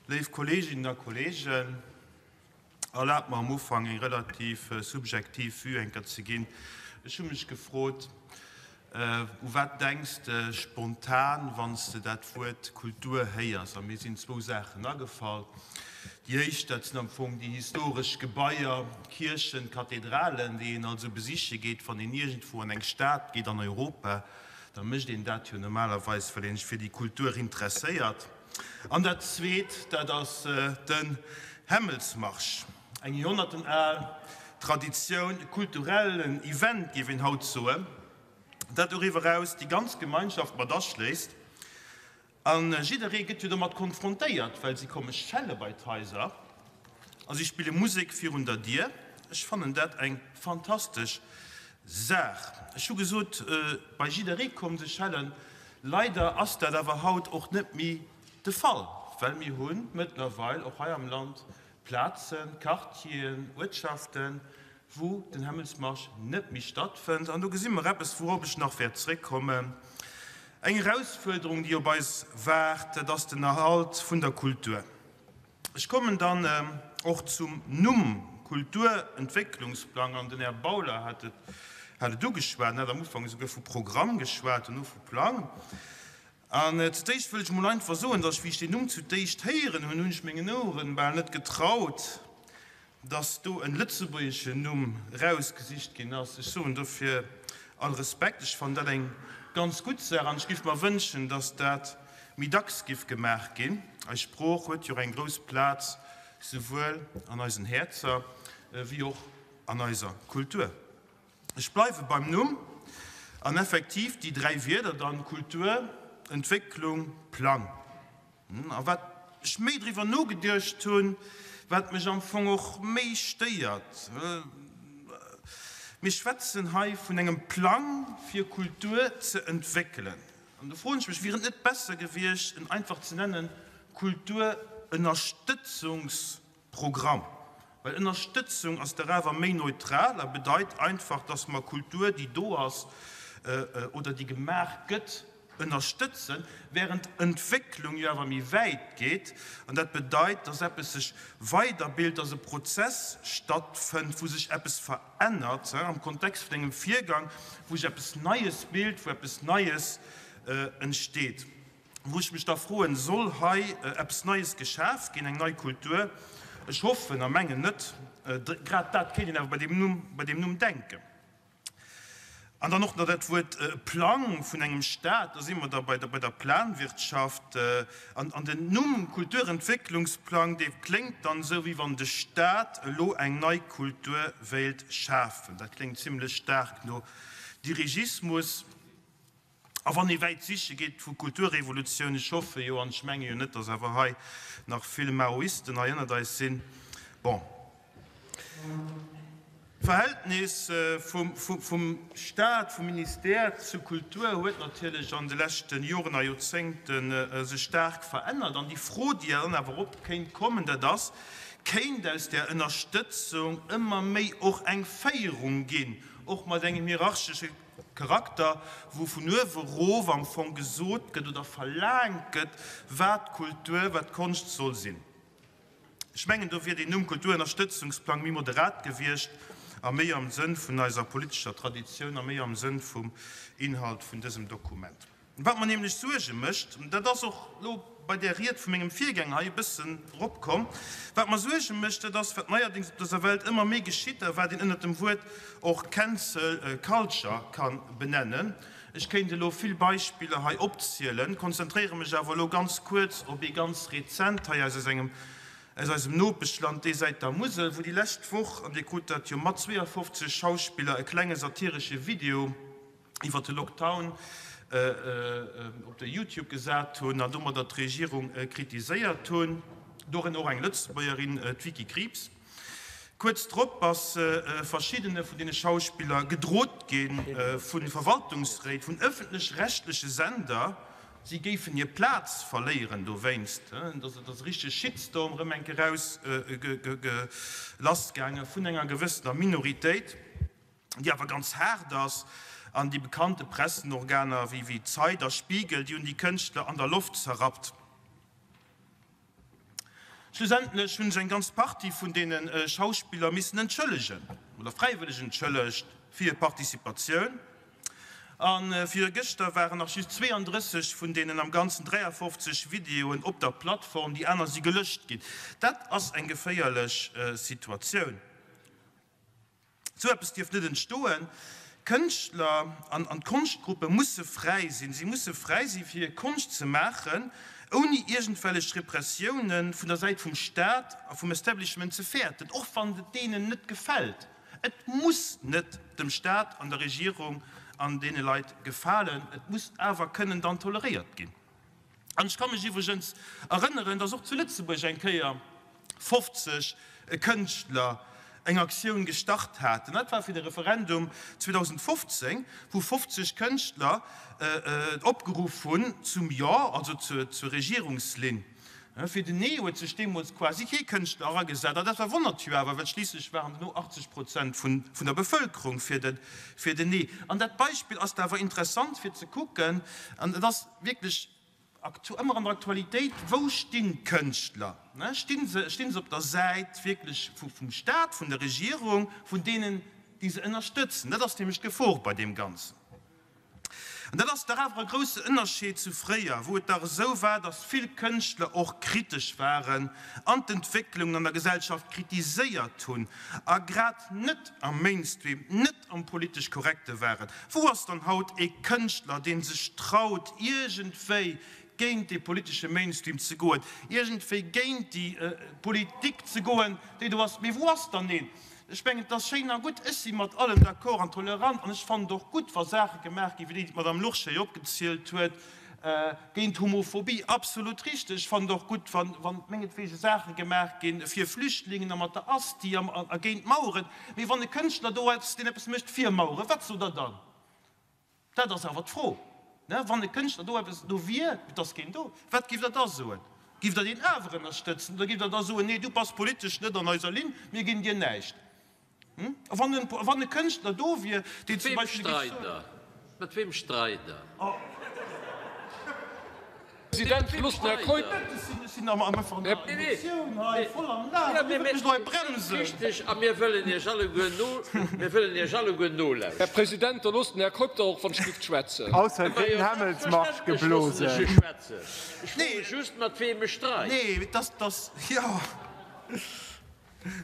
Léif Kolleeginnen a Kolleegen, erlaabt mer am Ufank eng relativ subjektiv Vue eng Kéier ze ginn. Ech hu mech gefrot, U wat denks de spontan, wann s de dat Wuert Kultur héiers? A mir sinn zwou Saachen agefall. Déi éischt, dat sinn am Fong déi historesch Gebaier, Kierchen, Kathedralen, déi een also besiche geet, wann een iergendwou an eng Stad geet an Europa. Da mécht een dat jo normalerweis, well een sech fir déi Kultur interesséiert. An dat Zweet, dat ass den Hämmelsmarsch, eng joerhonnertenal Traditioun, e kulturellen Event, géif een haut soen, dat doriwwer eraus déi ganz Gemeinschaft mat aschléisst. A jidderee gëtt jo domat konfrontéiert, well si komme schelle bei d'Haiser a si spille Musek virun der Dier. Ech fannen dat eng fantastesch Saach. Ech hu gesot, bei jidderee komme se schellen. Leider ass dat awer haut och net méi de Fall, well mir hu mëttlerweil och hei am Land Plazen, Quartieren, Uertschaften, wou den Hämmelsmarsch net méi stattfënnt. An do gesi mer eppes, wourop ech nach wäert zréckkommen, eng Erausfuerderung, déi op eis waart, dat ass den Erhalt vun der Kultur. Ech kommen dann och zum Numm Kulturentwécklungsplang, an den Här Bauler hat et, hat et ugeschwat, en hat am Ufank esouguer vu Programm geschwat, duerno vu Plang. An zu d'éischt wëll ech emol einfach soen, dass ech, wéi ech deen Numm zu d'éischt héieren hunn, hunn ech mengen Oueren bal net getraut, dass do en lëtzebuergeschen Numm rausgesicht ginn ass. Ech soen dofir all Respekt, ech fannen dat eng ganz gutt Saach an ech giff mer wënschen, dass dat méi dacks giff gemaach ginn. Eis Sprooch huet jo och eng grouss Plaz souwuel an eisen Häerzer wéi och an eiser Kultur. Ech bleiwe beim Numm an effektiv déi 3 Wierder dann, Kultur, Entwécklung, Plang. A wat ech méi driwwer nogeduecht hunn, wat mech am Fong och méi stéiert, Mir schwätzen hei vun engem Plang, fir Kultur ze entwéckelen. An do froen ech mech, Wier et net besser gewiescht, en einfach ze nennen Kulturënnerstëtzungs. Programm. Well Ënnerstëtzung ass der awer méi neutral a bedeit einfach, dass mer Kultur, déi do ass oder déi gemaach gëtt, ënnerstëtzen, während Entwécklung jo awer méi wäit geet an dat bedeit, dass eppes sech weiderbilt, dass e Prozess stattfënnt, wou sech eppes verännert am Kontext vun engem Virgang, wou sech eppes Neies bilt, wou eppes Neies entsteet. Wou ech mech da froen, Soll hei eppes Neies geschaf ginn, eng nei Kultur? Ech hoffen a mengen net. Grad dat kéint een awer bei deem Numm, bei deem Numm denken. An dann och nach dat Wuert Plang vun engem Staat, da si mer da bei der, bei der Planwirtschaft. An, an den Numm Kulturentwécklungsplang, dee kléngt dann esou, wéi wann de Staat elo eng nei Kultur wéilt schafen. Dat kléngt zimlech staark no Dirigismus. A wann ee wäit siche geet vu Kulturrevolutioun, ech hoffe jo an ech menge jo net, datt awer hei nach vill Maoisten hei ënnert eis sinn, bon, d'Verhältnis vum Staat, vum Ministère zu Kultur huet natierlech an de leschte Joren a Joerzéngte sech staark verännert. An déi Fro, déi dann awer op kéint kommen, dat ass, Kéint aus där Ënnerstëtzung ëmmer méi och eng Féierung ginn, och mat engem hierarchesche Charakter, wou vun uewe erof am Fong gesot gëtt oder verlaangt gëtt, wat Kultur, wat Konscht soll sinn. Ech mengen, do wier deen Numm Kulturënnerstëtzungsplang méi moderat gewiescht a méi am Sënn vun eiser politescher Traditioun a méi am Sënn vum Inhalt vun dësem Dokument. Wat mer nämlech Suerge mécht, dat ass och elo bei där Ried vu mengem Virgänger hei e bëssen eropkomm, wat mer Suerge mécht, dat ass, wat neierdéngs op dëser Welt ëmmer méi geschitt a wat een ënnert dem Wuert och Cancel Culture ka benennen. Ech kéint elo vill Beispiller hei opzielen, konzentréiere mech awer elo ganz kuerz op ee ganz rezent hei aus engem, aus eisem Nopeschland, déi Säit der Musel, wou déi lescht Woch, an Dir krut dat jo mat, 52 Schauspiller e klenge satiresche Video, iwwert de Lockdown op de Youtube gesat hunn an domadder d'Regierung kritiséiert hunn, dorënner och eng Lëtzebuergerin, d'Vicky Krieps. Kuerz drop ass verschiddene vun deene Schauspiller gedrot gi vu Verwaltungsréit vun ëffentlech-rechtleche Sender, si géifen hir Plaz verléieren dowéinst. Et ass e richtege Shitstorm erëm eng Kéier eraus lassgaange vun enger gewëssener Minoritéit. déi awer ganz haart ass, an déi bekannte Pressenorganer wéi wéi Zeit a Spiegel, déi hunn déi Kënschtler an der Loft zerrappt. Schlussendlech hunn sech eng ganz Partie vun deene Schauspiller missen entschëllegen, oder fräiwëlleg entschëllegt, fir hir Participatioun. A virgëschter waren nach just 32 vun deenen am Ganzen 53 Videoen op der Plattform, déi aner si gelöscht ginn. Dat ass eng geféierlech Situatioun. Sou eppes dierf net entstoen. D'Kënschtler an d'Konschtgruppe musse fräi sinn. Si musse fräi si fir hir Konscht ze maachen, ouni iergendwellech Repressioune vun der Säit vum Staat a vum Establishment ze fäerten, och wann et deenen net gefält. Et muss net dem Staat an der Regierung an deene Leit gefalen, et muss awer kënnen dann toleréiert ginn. An ech ka mech iwwregens erënneren, dass och zu Lëtzebuerg eng Kéier 50 Kënschtler eng Aktioun gestart haten. Dat war fir de Referendum 2015, wou 50 Kënschtler opgeruff hunn zum Jo, also zur Regierungslinn. Fir den Nee huet sech deemools quasi kee Kënschtler eragesat. An dat verwonnert jo awer, well schliisslech waren duerno 80 Prozent vun der Bevëlkerung fir den Nee. An dat Beispill ass awer interessant fir ze kucken, an et ass wierklech ëmmer an der Aktualitéit, Wou stinn d'Kënschtler? Stinn se, stinn se op der Säit wierklech vum Staat, vun der Regierung, vun deenen, déi se ënnerstëtzen? Dat ass nämlech d'Gefor bei deem Ganzen. An dat ass dach awer e grousse Ënnerscheed zu fréier, wou et dach esou war, datt vill Kënschtler och kritesch waren an d'Entwécklungen an der Gesellschaft kritiséiert hunn a grad net am Mainstream, net am politesch Korrekte waren. Wou ass dann haut ee Kënschtler, dee sech traut, iergendwéi géint dee politesche Mainstream ze goen, iergendwéi géint déi Politik ze goen, déi do ass? Mee wou ass dann een? Ech mengen, et ass schéin a gutt, ech si mat allem d'accord an tolerant an ech fannen et och gutt, wa Saache gemaach ginn, wéi déi, déi d'Madame Lorsché opgezielt huet, géint d'Homophobie, absolut richteg. Ech fannen et och gutt, wa mengetwege Saache gemaach gi fir Flüchtlingen a mat der Asti a géint Maueren. Mee wann e Kënschtler do ass, deen eppes mécht fir Maueren, wat sot Der dann? Dat ass awer d'Fro, ne? Wann e Kënschtler do eppes do wier, et ass keen do, wat giff Der da soen? Giff Der deen awer ënnerstëtzen oder giff Der da soen, nee, du bass politesch net an eiser Linn, mir ginn dir näischt? Hm? A wann en, wann e Kënschtler do wier, deen zum Beispill giff soen. Mat weem streit Der? President, loosst den Här Keup. Richteg, a mir wëllen Iech alleguer no, mir wëllen Iech alleguer nolauschteren. Här President, da loosst den Här Keup dach och wann ech gift schwätzen. Ausser et wier den Hämmelsmarsch geblosen. Ech froe just, mat weem ech streit. Nee, et ass, et ass, jo.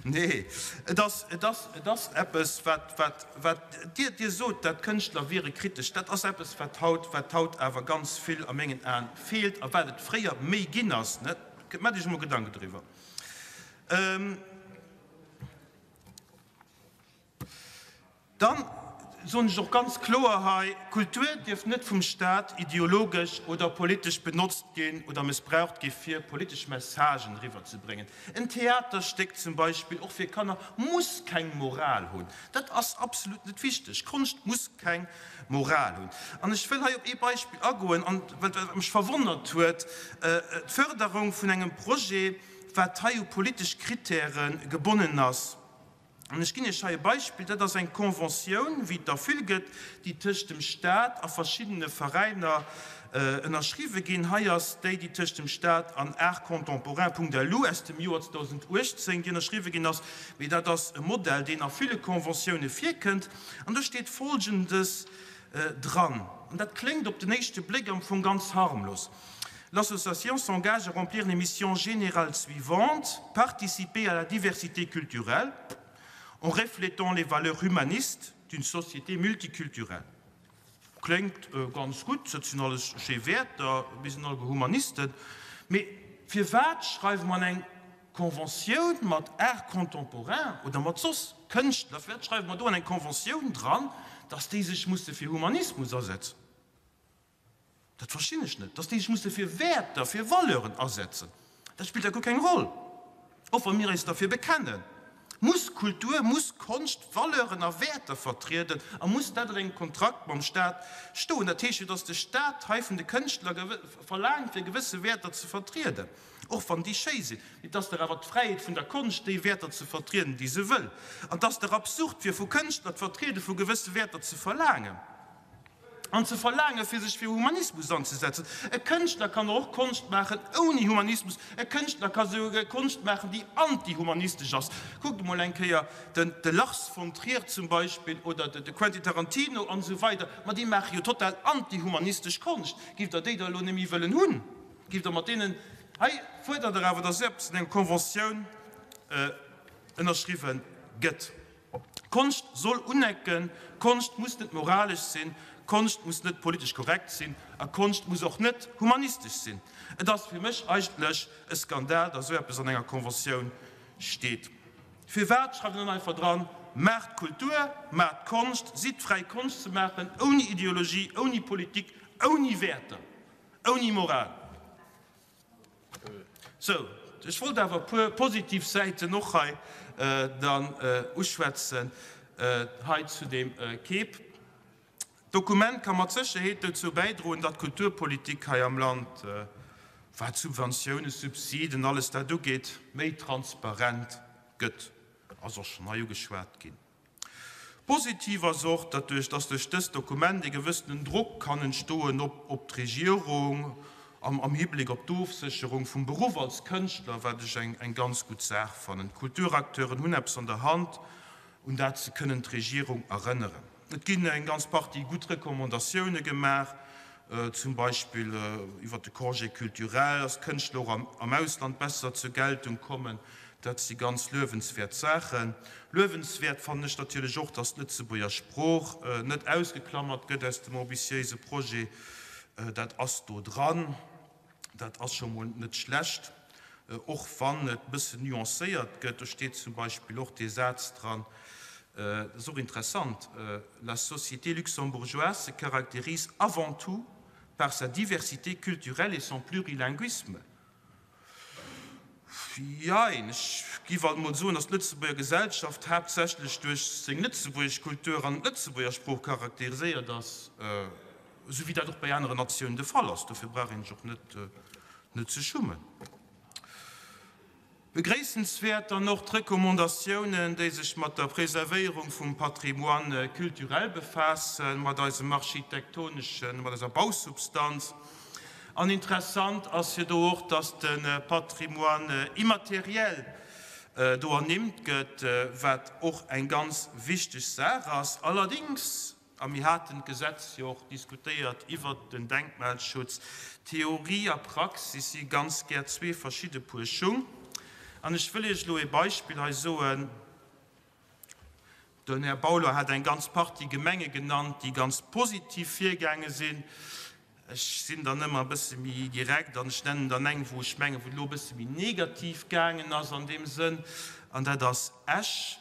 Nee, et ass, et ass, et ass eppes, wat, wat, wat Dir, Dir sot, dat Kënschtler wiere kritesch. Dat ass eppes, wat haut, wat haut awer ganz vill a mengen Aen feelt a wat et fréier méi ginn ass. Net? Maacht Iech emol Gedanken driwwer. Dann soen ech och ganz kloer hei, Kultur dierf net vum Staat ideologesch oder politesch benotzt ginn oder mëssbraucht gi fir politesch Messagen eriwwerzebréngen. En Theaterstéck zum Beispill, och fir Kanner, muss keng Moral hunn. Dat ass absolut net wichteg. Konscht muss keng Moral hunn. An ech wëll hei op ee Beispill agoen, an wat mech verwonnert huet, d'Förderung vun engem Projet, wat hei u politesch Kritäre gebonnen ass. An ech ginn Iech hei e Beispill, Dat ass eng Conventioun, wéi et der vill gëtt, déi tëscht dem Stat a verschiddene Veräiner ënnerschriwwe ginn. Hei ass déi, déi tëscht dem Stat an artcontemporain.lu aus dem Joer 2018, déi ënnerschriwwe ginn ass. Mee dat ass e Modell, deen a ville Conventioune virkënnt. An do steet Folgendes dran, an dat kléngt op den éischte Bléck am Fong ganz harmlos, L'association s'engage à remplir les missions générales suivantes, participer à la diversité culturelle en reflétant les valeurs humanistes d'une société multiculturelle. Kléngt ganz gutt, dat sinn alles schéi Wäerter, mir sinn alleguer Humanisten. Mee firwat schreiwe mer an eng Conventioun mat Art contemporain oder mat soss Kënschtler, firwat schreiwe mer do an eng Conventioun dran, dass déi sech musse fir Humanismus asetzen? Dat verstinn ech net, dass déi sech musse fir Wäerter, fir Valeuren asetzen. Dat spillt da guer keng Roll, och wa mir eis derfir bekennen. Muss Kultur, muss Konscht Valeuren a Wäerter vertrieden a muss dat an engem Kontrakt mam Staat stoen? Dat heescht jo, dass de Staat hei vun de Kënschtler verlaangt, fir gewësse Wäerter ze vertrieden, och wann déi schéi sinn. Mee et ass dach awer d'Fräiheet vun der Konscht, déi Wäerter ze vertrieden, déi se wëll. An et ass dach absurd, fir vu Kënschtler d'Vertriede vu gewësse Wäerter ze verlaangen. An ze verlaangen, fir sech fir Humanismus anzesetzen. E Kënschtler kann och Konscht maachen ouni Humanismus. E Kënschtler ka souguer Konscht maachen, déi antihumanistesch ass. Kuckt emol eng Kéier den de Lars von Trier zum Beispill oder de Quentin Tarantino an esou weider. Ma déi maache jo total antihumanistesch Konscht. Giff Der déi da elo net méi wëllen hunn? Giff Der mat deenen. Hei fuerdert Der awer, datt esou eppes an enger Conventioun ënnerschriwwen gëtt. Konscht soll unecken, Konscht muss net moralesch sinn, Konscht muss net politesch korrekt sinn a Konscht muss och net humanistesch sinn. Et ass fir mech eigentlech e Skandal, datt esou eppes an enger Conventioun steet. Firwat schreift een dann einfach dran, Maacht Kultur, maacht Konscht, sidd fräi Konscht ze maachen, ouni Ideologie, ouni Politik, ouni Wäerter, ouni Moral? Sou, ech wollt awer e puer positiv Säiten och hei dann uschwätzen hei zu deem KEP. D'Dokument ka mat Sécherheet dozou bäidroen, datt d'Kulturpolitik hei am Land, wat Subventiounen, Subsiden, alles dat ugeet, méi transparent gëtt. Ass och schonn hei ugeschwat ginn. Positiv ass och, datt duerch datt duerch dëst Dokument ee gewëssenen Drock kann entstoen op op d'Regierung am am Hibléck op d'Ofsécherung vum Beruff als Kënschtler, wat ech eng eng ganz gutt Saach fannen. D'Kulturacteuren hunn eppes an der Hand, un dat se kënnen d'Regierung erënneren. Et ginn eng ganz Partie gutt Recommandatioune gemaach, zum Beispill iwwert de Congé culturel, dass d'Kënschtler och am Ausland besser zur Geltung kommen. Dat si ganz luewenswäert Saachen. Luewenswäert fannen ech natierlech och, dass d'Lëtzebuerger Sprooch net ausgeklammert gëtt aus dem ambitiéise Projet. Dat ass do dran. Dat ass scho mol net schlecht, och wann et e bëssen nuancéiert gëtt. Do steet zum Beispill och dee Saz dran, dat ass och interessant, La société luxembourgeoise se caractérise avant tout par sa diversité culturelle et son plurilinguisme. Jein, ech giff alt mol soen, dass d'Lëtzebuerger Gesellschaft haaptsächlech duerch seng lëtzebuergesch Kultur an d'Lëtzebuerger Sprooch charakteriséiert ass, esou wéi dat och bei aneren Natiounen de Fall ass. Dofir brauch een sech och net net ze schummen. Begréissenswäert dann och d'Recommandatiounen, déi sech mat der Preservéierung vum Patrimoine culturel befaassen, mat eisem architektoneschen, mat eiser Bausubstanz. An interessant ass jo do och, dass de Patrimoine immatériel do ernimmt gëtt, wat och eng ganz wichteg Saach ass. Allerdings, a mir haten d'Gesetz jo och diskutéiert iwwert den Denkmalschutz, Theorie a Praxis si ganz gär zwee verschidde Puer Schung. An ech wëll Iech elo ee Beispill hei soen. Den Här Bauler hat eng ganz Partie Gemenge genannt, déi ganz positiv virgaange sinn. Ech sinn dann ëmmer e bësse méi direkt an ech nennen dann eng, wou ech mengen, wou et elo e bësse méi negativ gaangen ass an deem Sënn, an dat ass Esch.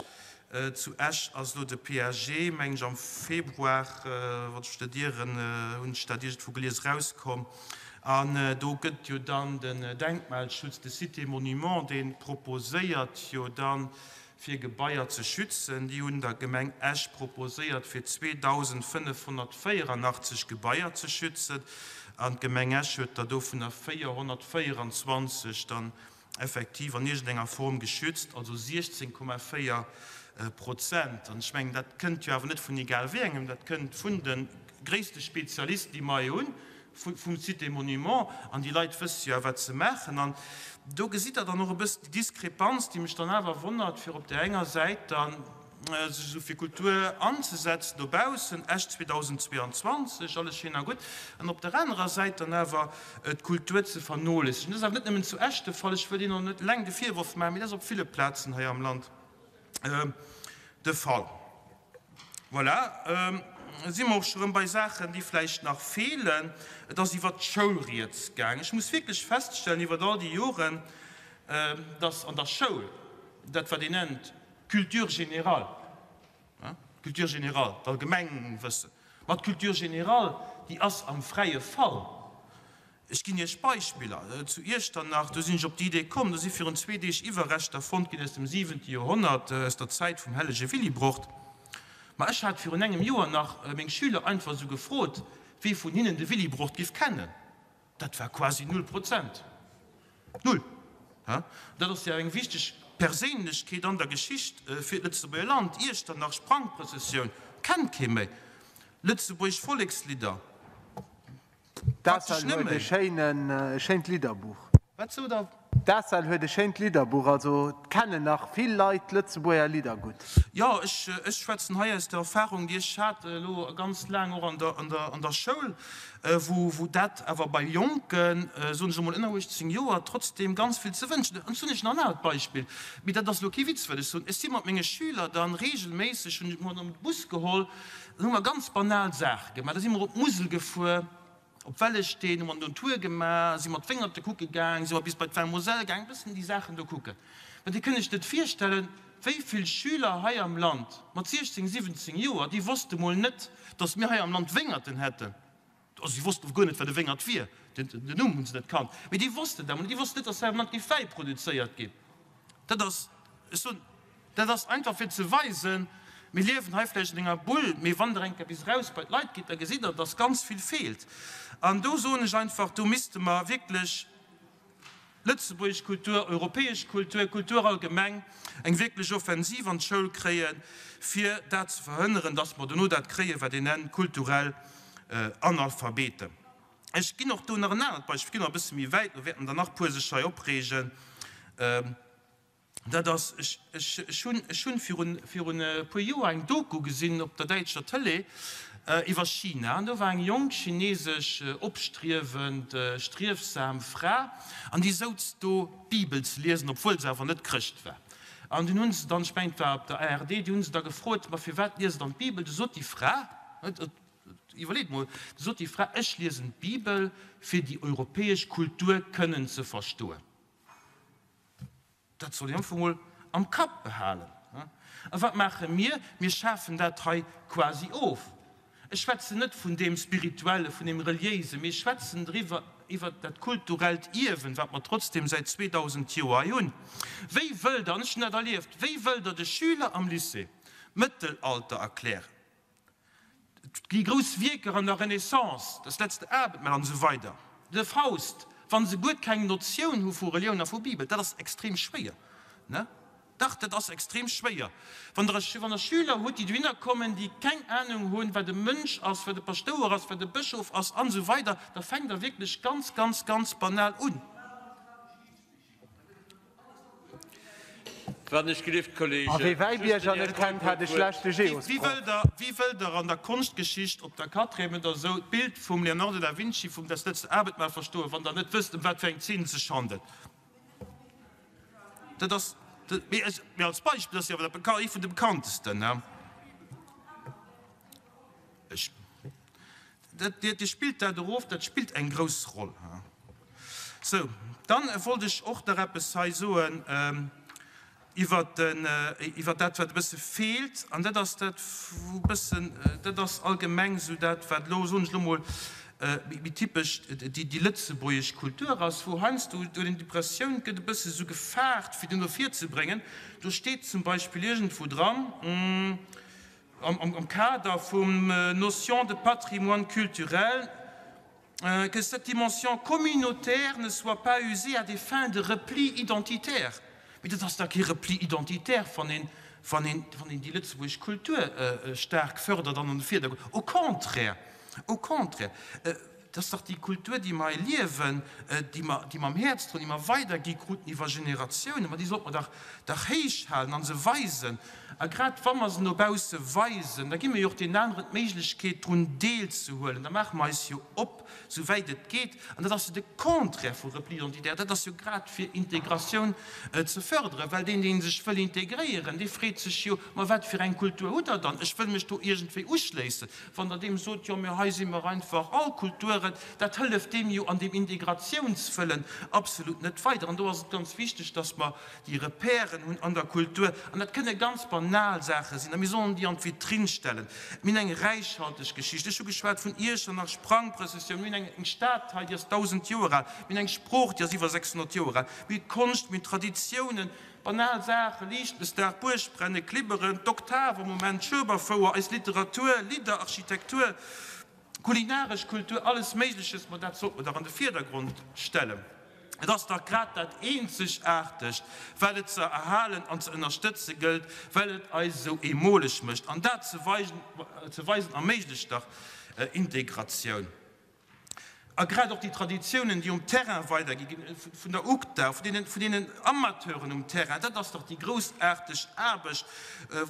Zu Esch ass elo de PAG, mengen ech, am Februar, wann ech mech net ieren, hunn ech dat iergendwou gelies, erauskomm. An do gëtt jo dann den Denkmalschutz, de Site et Monuments, dee proposéiert jo dann, fir Gebaier ze schützen. Déi hunn der Gemeng Esch proposéiert, fir 2.584 Gebaier ze schützen, an d'Gemeng Esch huet der dovunner 424 dann effektiv an iergendenger Form geschützt, also 16,4 Prozent. An ech mengen, dat kënnt jo awer net vun egal wéi engem, dat kënnt vun de gréisste Spezialisten, déi mer hei hunn, vum Site des Monuments, an déi Leit wësse jo wat se maachen. An do gesitt Der dann och e bëssen déi Diskrepanz, déi mech dann awer wonnert, fir op där enger Säit da sech esou fir Kultur anzesetzen dobaussen, Esch 2022, alles schéin a gutt, an op der anerer Säit dann awer d'Kultur ze vernoléissegen. Dat ass awer net nëmmen zu Esch de Fall, ech wëll deenen och net eleng de Virworf maachen, mee dat ass op ville Plazen hei am Land de Fall. Voilà, si mer och scho rëm bei Saachen, déi vläicht nach feelen. Et ass iwwert d'Schoul rieds gaang. Ech muss wierklech feststellen iwwert all déi Joren, dass an der Schoul dat, wat een nennt Culture générale, Culture générale, d'Allgemengwëssen, ma d'Culture générale, déi ass am fräie Fall. Ech ginn Iech Beispiller. Zu Iechternach, do sinn ech op déi Idee komm, do si virun zwee Deeg Iwwerreschter fonnt ginn aus dem siwente Joerhonnert, aus der Zäit vum hellege Willibrord. Ma ech hat virun engem Joer nach meng Schüler einfach esou gefrot, wee vun hinnen de Willibrord giff kennen. Dat war quasi null Prozent. Null! Dat ass jo eng wichteg Perséinlechkeet an der Geschicht fir d'Lëtzebuerger Land. Iechternach, Sprangprëssessioun, kennt kee méi. Lëtzebuergesch Vollekslidder? Praktesch D'ACEL huet e nëmmen. schéinen, e schéint Lidderbuch. Wat sot Der? D'ACEL huet e schéint Lidderbuch, also et kennen nach vill Leit d'Lëtzebuerger Lidder gutt. Jo, ech, ech schwätzen hei aus der Erfahrung, déi ech hat elo ganz laang och an der, an der, an der Schoul, wou, wou dat awer bei Jonken, soen ech emol ënner 18 Joer, trotzdem ganz vill ze wënschen huet. An ech hunn Iech nach en anert Beispill, mee dat ass elo kee Witz, wat ech soen. Ech si mat menge Schüler dann regelméisseg, hunn ech mol de Bus geholl, Dann hu mer ganz banal Saache gemaach. Da si mer op d'Musel gefuer, op Wellesteen, hu mer do en Tour gemaach, si mer d'Wéngerte kucke gaang, si mer bis bei d'Vin Moselle gaang, e bëssen déi Saachen do kucken. Mä Dir kënnt Iech net virstellen, wéi vill Schüler hei am Land mat 16, 17 Joer, déi wosste mol net, datt mir hei am Land Wéngerten hätten. Also si wossten och guer net, wat e Wéngert wier, den Numm hu se net kannt, mee déi wossten dat emol net. Déi wossten net, datt hei am Land géif Wäi produzéiert ginn. Dat ass, ech soen, dat ass einfach fir ze weisen, mir liewen hei vläicht an enger Bull, mee wann Der eng Kéier bis eraus bei d'Leit gitt, da gesitt Der, datt ganz vill feelt. An do soen ech einfach, do misste mer wierklech, Lëtzebuergesch Kultur, europäesch Kultur, Kultur allgemeng, eng wierklech Offensiv an d'Schoul kréien, fir dat ze verhënneren, dass mer dono dat kréien, wat een nennt kulturell Analphabeten. Ech ginn och do nach en anert Beispill, ech ginn nach e bësse méi wäit, do wäerten der nach puer sech hei opreegen. Dat ass, ech, ech, ech hunn, ech hunn virun, virun e puer Joer eng Doku gesinn op der däitscher Tëlee iwwer China. An do war eng jonk chinesesch opstriewend, striefsam Fra an déi souz do d'Bibel ze liesen, obwuel se awer net Chrëscht war. An dunn hu se dann, ech mengen et war op der ARD, déi hu se da gefrot, ma firwat liest Der dann d'Bibel? Du sot déi Fra, iwwerleet mol, du sot déi Fra, ech liesen d'Bibel fir déi europäesch Kultur kënnen ze verstoen. Dat soll een am Fong mol am Kapp behalen. A wat maache mir? Mir schafen dat hei quasi of. Ech schwätzen net vun deem Spirituelle, vun deem Reliéisen, mee ech schwätzen driwwer, iwwert dat kulturellt Ierwen, wat mer trotzdem säit 2000 Joer hei hunn. Wéi wëllt Der, an ech hunn dat erlieft, wéi wëllt Der de Schüler am Lycée d'Mëttelalter erklären? Déi grouss Wierker an der Renaissance, Das letzte Abendmahl an esou weider, de Faust, wa se guer keng Notioun hu vu Relioun a vu Bibel, dat ass extrem schwéier, ne? Dach, dat ass extrem schwéier. Wann der, wann der Schüler hutt, déi dohinner kommen, déi keng Anung hunn, wat e Mönch ass, wat e Paschtouer ass, wat e Bëschof ass an esou weider, da fänkt der wierklech ganz, ganz, ganz banal un. Wann ech gelift, A Kollegen, wee just Wäibierger den Här net kennt, Keup hat huet e d'Wuert. schlechte Wéi Geosproff. wëllt der, wéi wëllt der an der Konschtgeschicht op der Quatrième oder esou d'Bild vum Leonardo da Vinci vum Das letzte Abendmahl verstoen, wann der net wësst, ëm wat fir eng Zeen et sech handelt? Dat ass, mee ech, mee als Beispill, dat ass jo awer dat beka, ee vun de bekanntesten, ne? Ech, dat, Dir, Dir spillt dat erof, dat spillt eng grouss Roll, ha. Sou, dann wollt ech och nach eppes hei soen iwwert den, iwwert dat, wat e bësse feelt, an dat ass dat, wou e bëssen, dat ass allgemeng esou dat, wat elo, soen ech elo mol, méi typesch déi, déi lëtzebuergesch Kultur ass, wou heiansdo huet een d'Impressioun, et gëtt e bësse esou gefaart, fir déi no vir ze bréngen. Do steet zum Beispill iergendwou dran, am Kader vum Notion de patrimoine culturel, que cette dimension communautaire ne soit pas usée à des fins de repli identitaire. Mee dat ass dach kee Repli identitaire, wann een, wann een, wann een déi lëtzebuergesch Kultur staark fördert an an de Vierdergrond. Au contraire, au contraire, dat ass dach déi Kultur, déi mer hei liewen, déi mer, déi mer am Häerz droen, déi mer weidergi kruten iwwer Generatiounen. Ma déi sollte mer dach, dach héichhalen a se weisen. A grad wa mer se no bausse weisen, da gi mer jo och deenen aneren d'Méiglechkeet, drun deelzehuelen. Da maache mer eis jo op, souwäit et geet. An dat ass jo de Contraire vu Repli identitaire. Dat ass jo grad fir Integratioun ze förderen, well deen, dee sech wëll integréieren, dee freet sech jo, Ma wat fir eng Kultur hutt Der dann? Ech wëll mech do iergendwéi uschléissen. Wann Der deem sot, Jo, mä hei si mer einfach all Kulturen, dat hëlleft deem jo an deem Integratiounswëllen absolut net weider. An do ass et ganz wichteg, dass mer déi Repèren hunn an der Kultur, an dat kënne ganz banal Saache sinn, a mir sollen déi an d'Vitrinn stellen. Mir hunn eng räichhalteg Geschicht. Ech hu geschwat vun Iechternach, Sprangprëssessioun. Mir hunn eng Stad hei, déi ass 1.000 Joer al. Mir hunn eng Sprooch, déi ass iwwer 600 Joer al. Mir hu Konscht, mir hunn Traditiounen, banal Saachen, Liichtmesdag, Buergbrennen, Klibberen, d'Oktav am Moment, d'Schueberfouer, eis Literatur, Lidder, Architektur, kulinaresch Kultur, alles Méigleches. Ma dat sollte mer dach an de Virdergrond stellen. Et ass dach grad dat Eenzegaartegt, wat et ze erhalen an ze ënnerstëtze gëllt, well et eis esou eemoleg mécht. An dat ze weisen erméiglecht dach Integratioun. A grad och déi Traditiounen, déi um Terrain weidergi ginn, vun der UGDA, vun deenen Amateuren um Terrain, dat ass dach déi groussaarteg Aarbecht,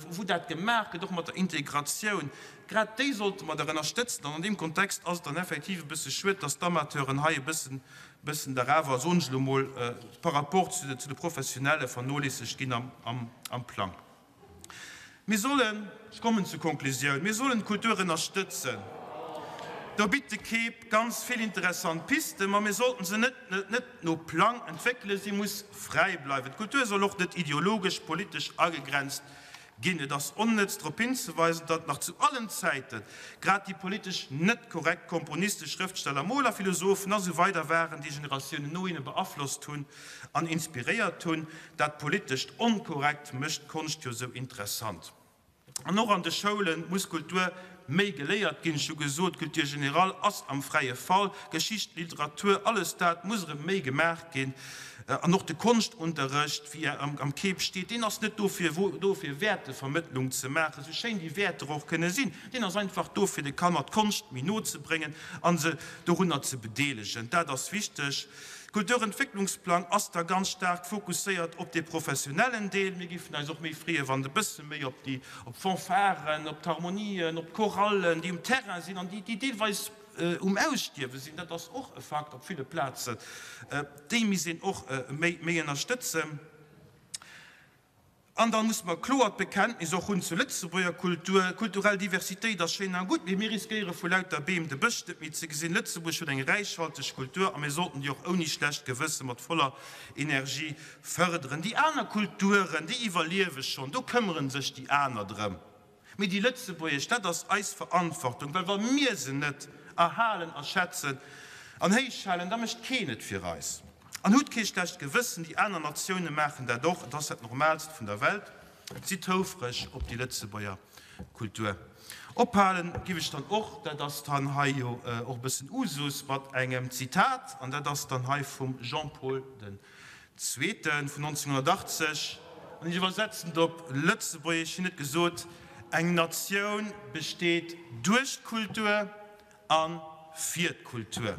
wou dat gemaach gëtt, och mat der Integratioun. Grad déi sollte mer dach ënnerstëtzen. An an deem Kontext ass et dann effektiv e bësse schued, dass d'Amateuren hei e bëssen, bëssen dach awer, soen ech elo mol, par rapport zu de Professionelle vernoléissegt ginn am Plang. Mir sollen, ech kommen zur Konklusioun, mir sollen d'Kultur ënnerstëtzen. Do bitt de Keep ganz vill interessant Pisten, ma mir sollten se net net no Plang entwéckelen, si muss fräi bleiwen. D'Kultur soll och net ideologesch, politesch agegrenzt ginn. Et ass onnëtz drop hinzeweisen, datt nach zu allen Zäiten grad déi politesch net korrekt Komponisten, Schrëftsteller, Moler, Philosophen a sou weider waren, déi Generatiounen no hinne beaflosst hunn an inspiréiert hunn. Dat politescht Onkorrekt mécht d'Konscht jo sou interessant. An och an de Schoule muss Kultur méi geléiert ginn. Ech hu gesot, d'Culture générale ass am fräie Fall. Geschicht, Literatur, alles dat muss erëm méi gemaach ginn. An och de Konschtunterrecht, wéi e am KEEP steet, deen ass net dofir do fir Wäertevermëttlung ze maachen, sou schéin déi Wäerter och kënne sinn. Deen ass einfach do fir de Kanner d'Konscht méi no ze bréngen a se dorunner ze bedeelegen. Dat ass wichteg. Kulturentwécklungsplang ass da ganz staark fokusséiert op dee professionellen Deel. Mir géifen eis och méi freeën, wann e bësse méi op déi, op d'Fanfaren, op d'Harmonien, op d'Chorallen, déi um Terrain sinn an déi, déi deelweis um Ausstierwe sinn, dat ass och e Fakt op ville Plazen, déi misst een och méi, méi ënnerstëtzen. An da musse mer e kloert Bekenntnis och hunn zur Lëtzebuerger Kultur. Kulturell Diversitéit ass schéin a gutt, mee mir riskéiere vu lauter Beem de Bësch net méi ze gesinn. Lëtzebuerg huet eng räichhalteg Kultur a mir sollten déi och ouni schlecht Gewësse mat voller Energie fërderen. Déi aner Kulturen, déi iwwerliewe schonn, do këmmere sech déi aner drëm. Mee déi lëtzebuergesch, dat ass eis Verantwortung, well wa mir se net erhalen a schätzen an héichhalen, da mécht keen et fir eis. An hutt kee schlecht Gewëssen, déi aner Natioune maachen dat och, et ass dat Normaalst vun der Welt. Sidd houfreg op déi Lëtzebuerger Kultur. Ophalen giff ech dann och, dat ass dann hei jo och e bëssen Usus, mat engem Zitat, an dat ass dann hei vum Jean-Paul den Zweete vun 1980, an ech iwwersetzen et op Lëtzebuergesch, hien huet gesot, Eng Natioun besteet duerch d'Kultur a fir d'Kultur.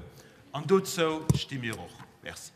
An dozou sti mir och. Merci.